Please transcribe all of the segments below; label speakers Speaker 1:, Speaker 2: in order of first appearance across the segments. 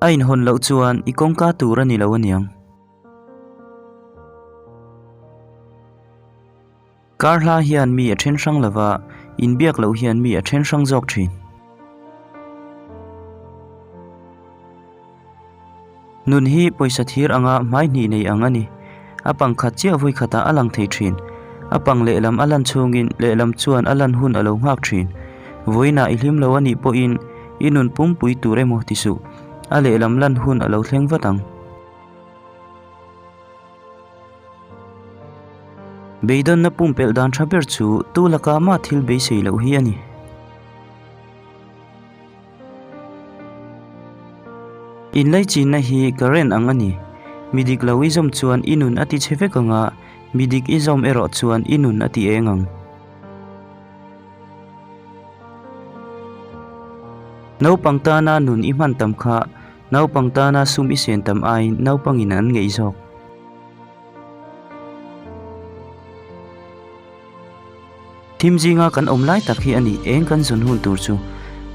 Speaker 1: A inhawn loh chuan i kawngka tur a ni lo aniang. Kar hla hian mi a then hrang lova, inbiak loh hian mi a then hrang zawk thin. Nun hi pawisa thir anga hmai hnih nei ang a ni. A pang khat chiah vawi khatah a lang thei thin. A pang lehlam a lan chhungin lehlam chuan a lan hun a lo nghak thin. Vawiinah i hlim lo a nih pawhin i nun pumpui tur emaw ti suh. A lehlam lan hun a lo thleng vat ang. Beidawnna pumpelh dan tha ber chu tu laka mah thil beisei loh hi a ni. Inlaichinna hi current ang a ni. Mi dik lo i zawm chuan i nun a ti chhe vek ang a, mi dik i zawm erawh chuan i nun a ti eng ang. Naupang tana nun i hman tam kha naupang tana sum i sen tam aiin naupangin an ngeih zawk. Thim zinga kan awm lai tak hi a ni eng kan zawn hun tur chu.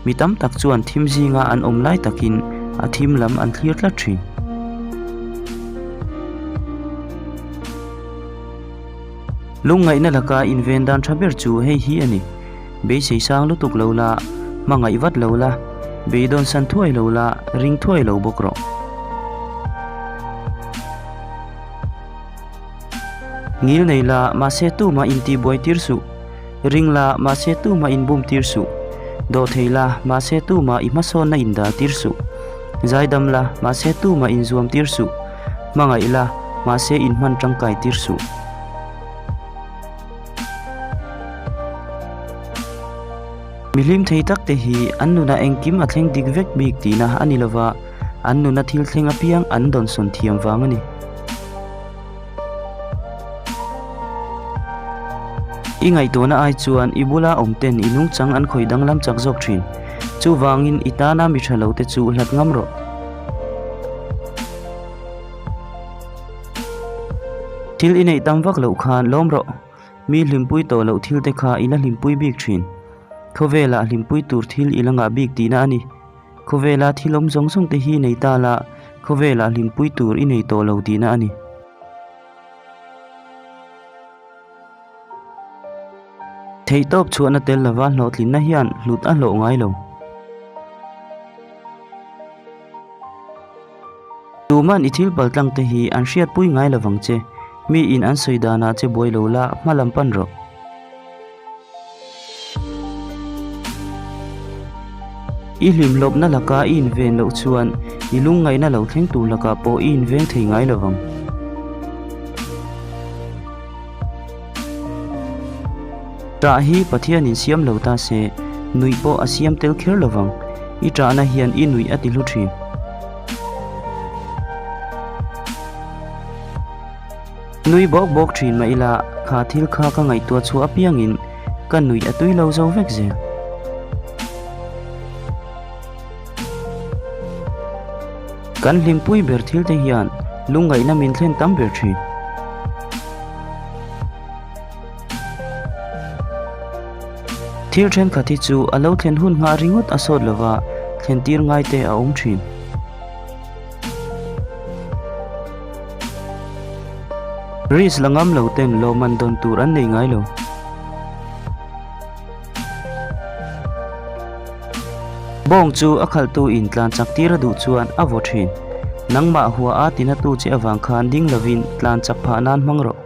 Speaker 1: Mi tam tak chuan thim zinga an awm lai takin a thim lam an thlir tlat thin. Lungngaihna laka inven dan tha ber chu hei hi a ni, Beisei sang lutuk lo la, hmangaih vat lo la, beidawn san thuai lo la, ring thuai lo bawk rawh. Ngil nei la, mahse tumah intihbuai tir suh. Ring la, mahse tumah inbum tir suh. Dawh thei la, mahse tumah i hmasawnna indal tir suh. Zaidam la, mahse tumah inzuam tir suh. Hmangaih la, mahse inhman tangkai tir suh. Mi hlim thei tak te hi an nunah engkim a thleng dik vek bik tihna a ni lova, an nuna thil thleng apiang an dawnsawn thiam vang a ni. I ngaihtuahna ai chuan i bula awm ten i nungchang an khawih danglam chak zawk thin. Chuvangin i tana mi tha lo te chu hlat ngam rawh. Thil i neih tam vak loh khan lawm rawh. Mi hlimpui tawh loh thil te kha i la hlimpui bik thin. Khawvelah hlimpui tur thil i la ngah bik tihna a ni. Khawvela thil awm zawng zawng te hi nei ta la, khawvelah hlimpui tur i nei tawh lo tihna a ni. Theihtawp chhuahna tel lova hlawhtlinna hian hlut a hlawh ngai lo. Tuman i thil paltlang te hi an hriatpui ngai lovang che, mi in an sawi danah che buai lo la, hma lam pan rawh. I hlimhlawpna laka i inven loh chuan i lungngaihna lo thleng tur lakah pawh i inveng thei ngai lovang. Ṭah hi Pathian in siam lo ta se, nuih pawh a siam tel kher lovang. I ṭahna hian i nuih a ti hlu ṭhin. Nui bawk bawk thin mah ila, kha thil kha ka ngaihtuah chhuah apiangin ka nuih a tui lo zo vek zel. Kan hlimpui ber thil te hian lungngaihna min thlen tam ber thin. Thil thenkhat hi chu a lo thlen hun nghah ringawt a sawt lova, thlen tir ngai te a awm thin. Risk la ngam lo ten lawmman dawn tur an nei ngai lo. Bawng chu a khalhtu in tlan chak tir a duh chuan a vaw thin. Nangmah hua a tinatu che avang khan ding lovin tlan chak phah nan hmang rawh.